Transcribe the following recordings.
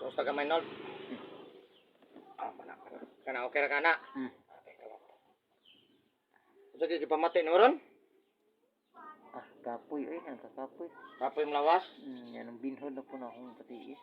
Usa gamay, Nol. Ah, mana. Kana okay ra kana. Okay, kawat. Unsa gyud gipamati nimo ron? Ah, kapoy oy, ang kakapoy. Kapoy mlawas. Yan ang binhod na po na akong patiis.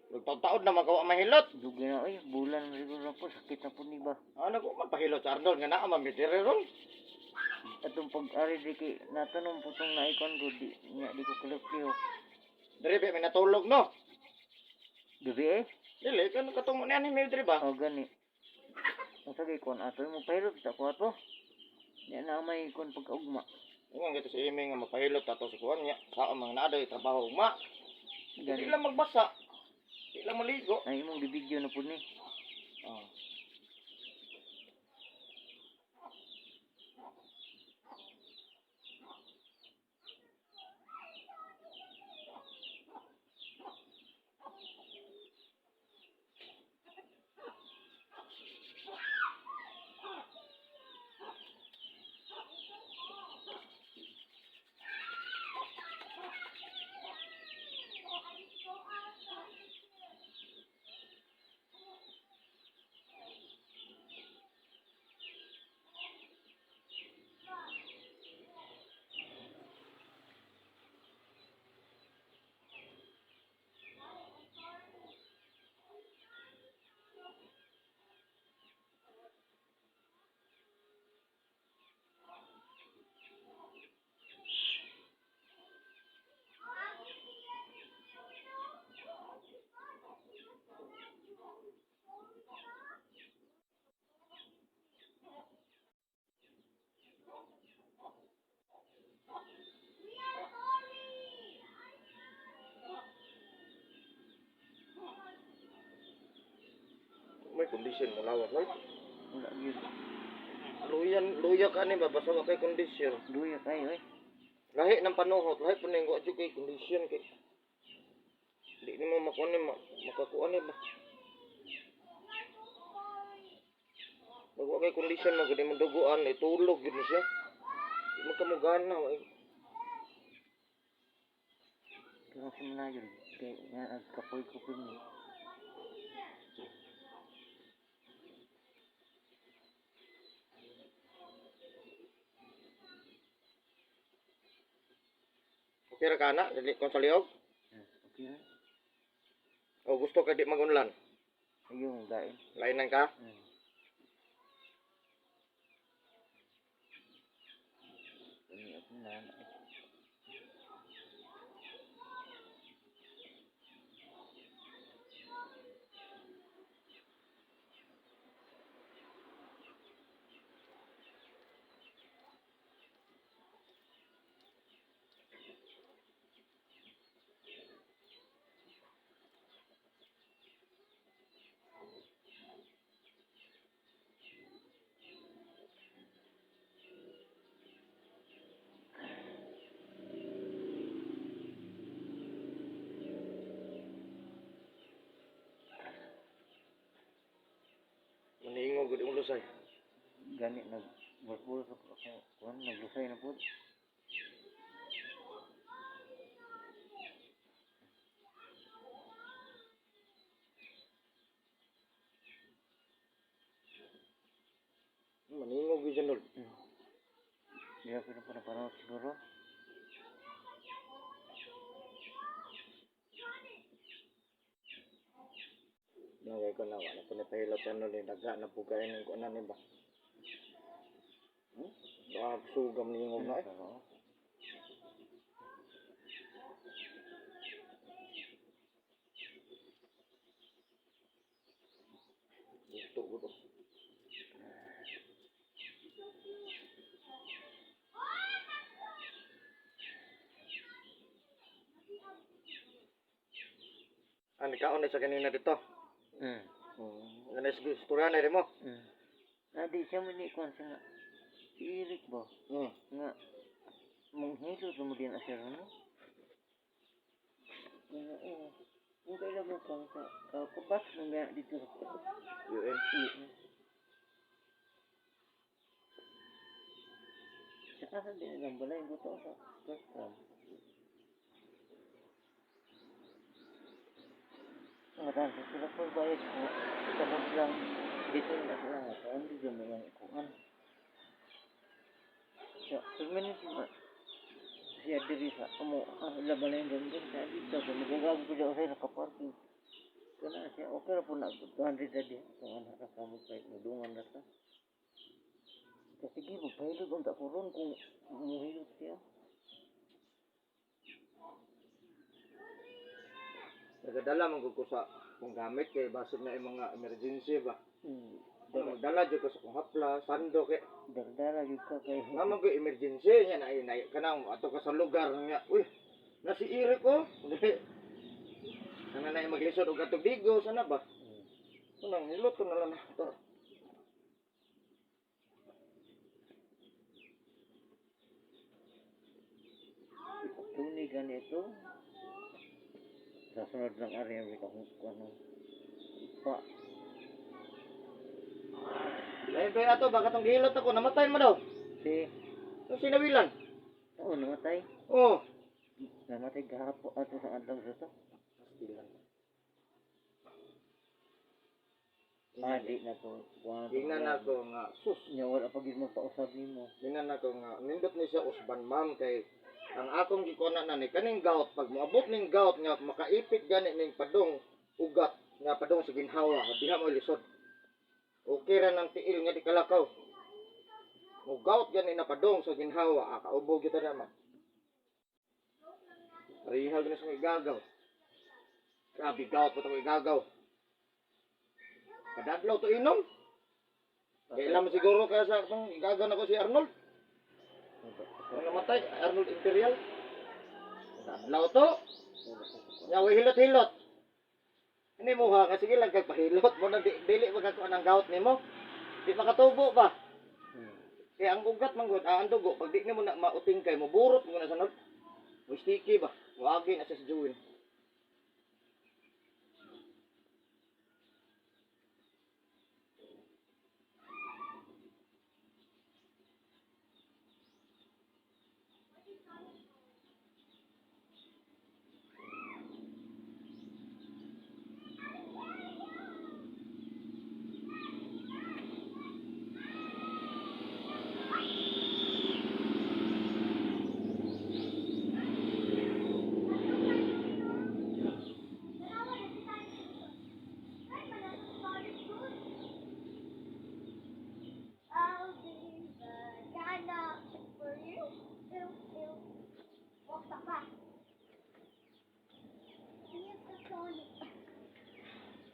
Nagtaod-taod na magawa mahilot. Dugay na oy, bulan na siguro na po, sakit na po ni ba. Ano ko man pahilot sa Arnold nga naa man mi diri ron. Atong pag-ari di kay natanong po tong naikon ko di nya di ko kalip-lihok. Diri ba may natulog, no? Gabi eh. Dili kan katong niyan mi diri ba? O gani. Unsa kay kon ato mo pahilot sa ko ato. Nya na may kon pagkaugma. Ingon gito si Amy nga mapahilot ato sa kuan niya. Sa mga naa trabaho ugma. Di Gani. lang magbasa. Di lang maligo. Ay imong gibidyo na pud ni. Oh. May kondisyon mo lawas, right? Wala gyud. Luyan, luya ka ni ba basta wa kay kondisyon. Duya kayo oy. Lahi ng panuhot, lahi po ning wa jud kay kondisyon kay. Di nimo makuha ni makakuha ni ba. Pag wa kay kondisyon mo gud mo duguan, eh, tulog gud ni siya. Di mo kamugana, wa. Pero si manager kay nga nagkapoy ko pud ni. Okay ra ka na, dili kon sa liog. Okay na. O gusto ka di magunlan. Ayun dain. Lainan ka. Ini ako na na. Maningog gud imong lusay. Gani nag bulbul ako kuan naglusay na pud. Maningog gyud siya, Nol. Di ako na po na siguro. Nagay ko na, wala ko ni pahilot sa Nol, eh. Daga na po kayo ng kuanan ni ba. Baka sugam ningog na eh. Pero, Gusto ko to. Ah, nikaon na sa kanina dito. Ano sa istorya na rin mo? Ah, di siya mo ni kuan siya nga. Si Eric ba? Nga manghilot mo din asya no? Nga eh. Kung kailan mo kang ka kabas nang nga dito sa UN. UN. Sa asa din ang balay ko to sa custom. Matahan sa sila po bayad ko. Tapos lang dito na sila nga kuan di jud may ang kuan. Siya, permanent ba? Siya diri sa amo laban lang din sa dito kay magagago ko daw sa nakaparking. Kana siya okay ra po na 200 na di. Kung anak ra kamo kay mudungan ra ta. Kasi sige, magpahilot unta ko ron kung muhilot siya. Nagadala man gud ko sa kung gamit kay basig na yung mga emergency ba. Ano, magdala jud ko sa kong hapla, sando kay Dardara jud ka kay naman ko emergency nya na na kanang ato ka sa lugar nga. Uy, nasi iri ko. Sana na maglisod og atong bigo sana ba. Unang hilot ko na lang na. To. Tuni ganito. Sa sunod ng area may kung ano. Pa. Lain pa ato baka tong gihilot ako namatay mo daw. Si Nung sinawilan. Oo, namatay. Oh. Namatay gahapon ato sa adlaw sa to. Ah, di na to. Kuha na to. Tingnan ako nga sus. Nya wala pa gid magpausab nimo. Tingnan ako nga nindot ni siya usban ma'am kay ang akong gikona na ni kaning gout pag moabot ning gout nga makaipit gani ning padong ugat nga padong sa ginhawa diha mo lisod. Okay ra nang tiil nga di kalakaw. Mo gout gani na padong sa ginhawa, ah, kaubo gyud ta na ma'am. Parehal gani sa igagaw. Grabe gout pa tong igagaw. Kadadlaw to inom. Kailan mo siguro kaya sa akong igagaw na ko si Arnold. Ang namatay, Arnold Imperial. Kadadlaw to. Nya way hilot-hilot. Ini mo ha, kasi sige lang kag pahilot mo na di, dili magkakuan ang gout nimo. Di makatubo ba? Kaya ang ugat man gud, ah, ang dugo pag di nimo na mauting kay mo burot mo na sa nod. Mo sticky ba? Wagi na siya sa juwin. I'll be banana for you. Ew, ew. Walk the back.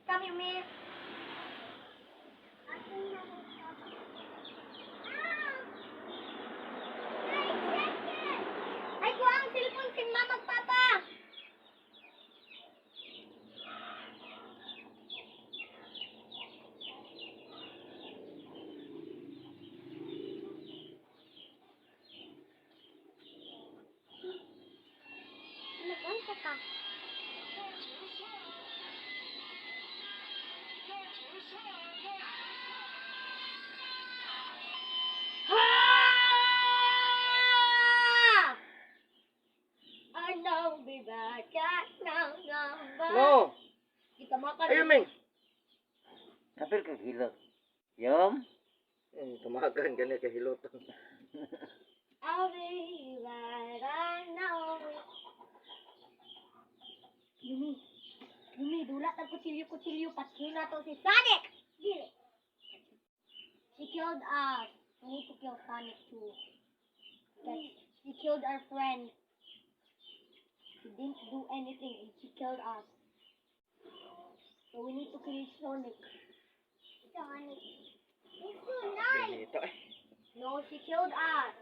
Come here, miss. Ay, kuha ang cellphone si mama at papa. Nag-unsa ka? Ha! I know be back at now number. No. Kita makan. Ayun ming. Kapil kag hilot. Yom. Eh, tumagan gani kay hiloton. I'll be back I know. Yumi. Yumi, dula tag kutsilyo-kutsilyo patuna to si Sonic. Dili. She killed us. We need to kill Sonic too. Because she killed our friend. She didn't do anything and she killed us. So we need to kill Sonic. Sonic. It's so nice. Ganito eh. No, she killed us.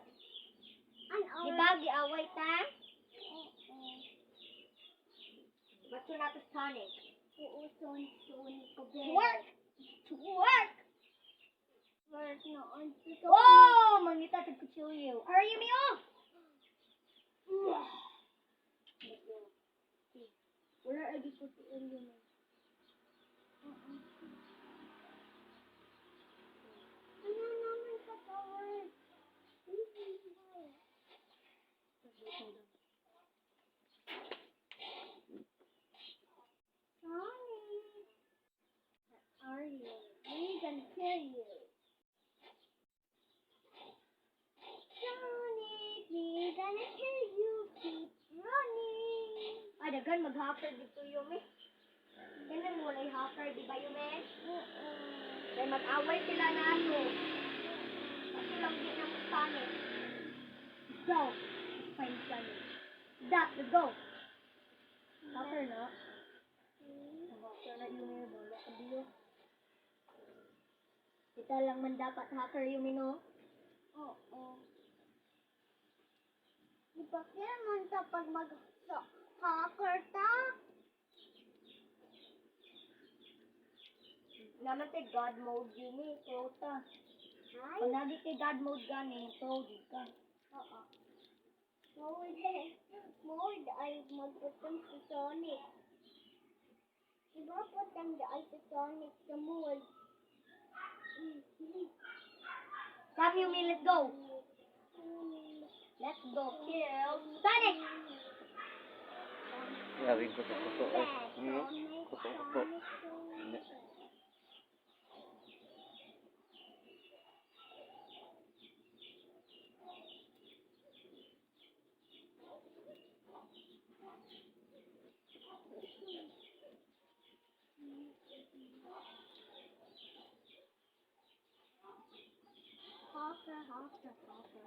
Di ba giaway ta? Bato na to Sonic. Oo, Sonic, Sonic ko Work! To work! Work noon. Si Sonic. Oh! Mangita sa kutsilyo. Hurry me off! Wala lagi ko si Elio man. Ano naman sa tower? Sonic. kill you. Sonic, we gonna kill you. Keep running. Ay, daghan mag-hacker dito, Yumi. Ganun walay hacker, di ba, Yumi? Oo. Kaya mag-away sila na ano. Kaso lang di na mo Sonic. Go! Find Sonic. Da, let's go! Hacker na. Hacker na, Yumi. Wala ka diyo. Kita lang man dapat hacker, Yumi, no? Oo. Di ba kaya man ta pag mag hacker ta? Naman kay God mode, Yumi. Pro ta. Ay. Pag nagi kay God mode gani, pro di ka. Oo. Mode, mode ay magputang sa Sonic. Di ba putang ay sa Sonic sa mode? Come, Yumi, let's go! Let's go kill Sonic! Gawin ko sa kuto eh. Kuto kuto. Hindi. Hacker, hacker, hacker.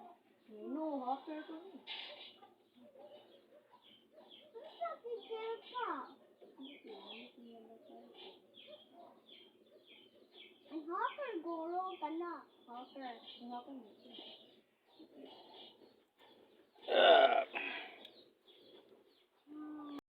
No, hacker ko ni. Ano sa picture ka? Ang hacker guro ka na. Hacker. Ang hacker mo.